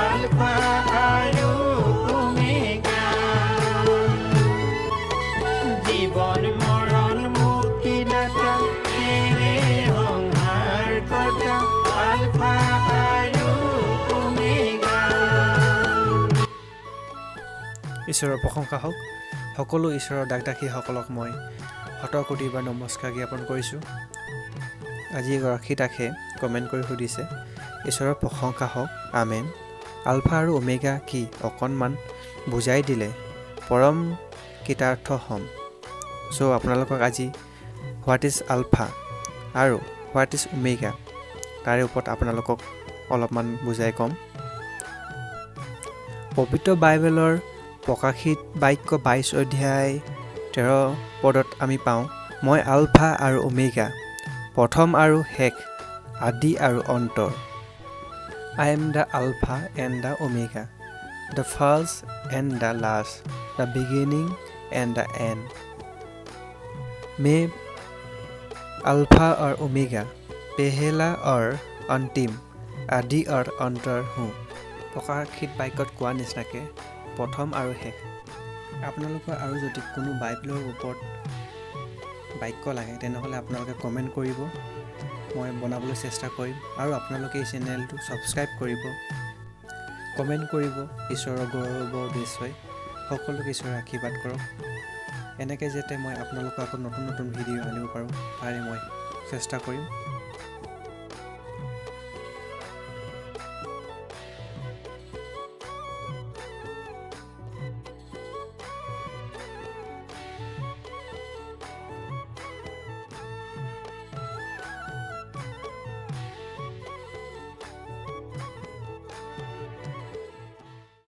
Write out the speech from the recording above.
আলফা আৰু ওমেগা। জীৱন মৰণ মুক্তিদাতা, তেৱেঁই সংহাৰকৰ্তা, আলফা আৰু ওমেগা। ঈশ্বৰৰ প্ৰশংসা হওক। সকলো ঈশ্বৰৰ দাস দাসীসকলক মই শতকোটিবাৰ নমস্কাৰ জ্ঞাপন কৰিছোঁ। আজি এগৰাকী দাসে কমেণ্ট কৰি সুধিছে, ঈশ্বৰৰ প্ৰশংসা হওক, আমেন, আলফা আৰু ওমেগা কি অকণমান বুজাই দিলে পৰম কৃতাৰ্থ হ'ম। চ' আপোনালোকক আজি what is ULFA আৰু what is omega তাৰে ওপৰত আপোনালোকক অলপমান বুজাই ক'ম। পবিত্ৰ বাইবেলৰ প্ৰকাশিত বাক্য 22 অধ্যায় 13 পদত আমি পাওঁ, মই আলফা আৰু ওমেগা, প্ৰথম আৰু শেষ, আদি আৰু অন্তৰ। I am the Alpha and the Omega, the first and the last, the beginning and the end. मैं अल्फा और ओमेगा, पहला और अंतिम, आदि और अंतर हूँ। প্ৰকাশিত বাক্যত কোৱা নিচিনাকৈ প্ৰথম আৰু শেষ। আপোনালোকৰ আৰু যদি কোনো বাইবেলৰ ওপৰত বাক্য লাগে, তেনেহ'লে আপোনালোকে কমেণ্ট কৰিব, মই বনাবলৈ চেষ্টা কৰিম। আৰু আপোনালোকে এই চেনেলটো ছাবস্ক্ৰাইব কৰিব, কমেণ্ট কৰিব, ঈশ্বৰৰ গৌৰৱৰ উদ্দেশ্যই। সকলোকে ঈশ্বৰে আশীৰ্বাদ কৰক, এনেকৈ যাতে মই আপোনালোকক আকৌ নতুন নতুন ভিডিঅ' আনিব পাৰোঁ, তাৰে মই চেষ্টা কৰিম।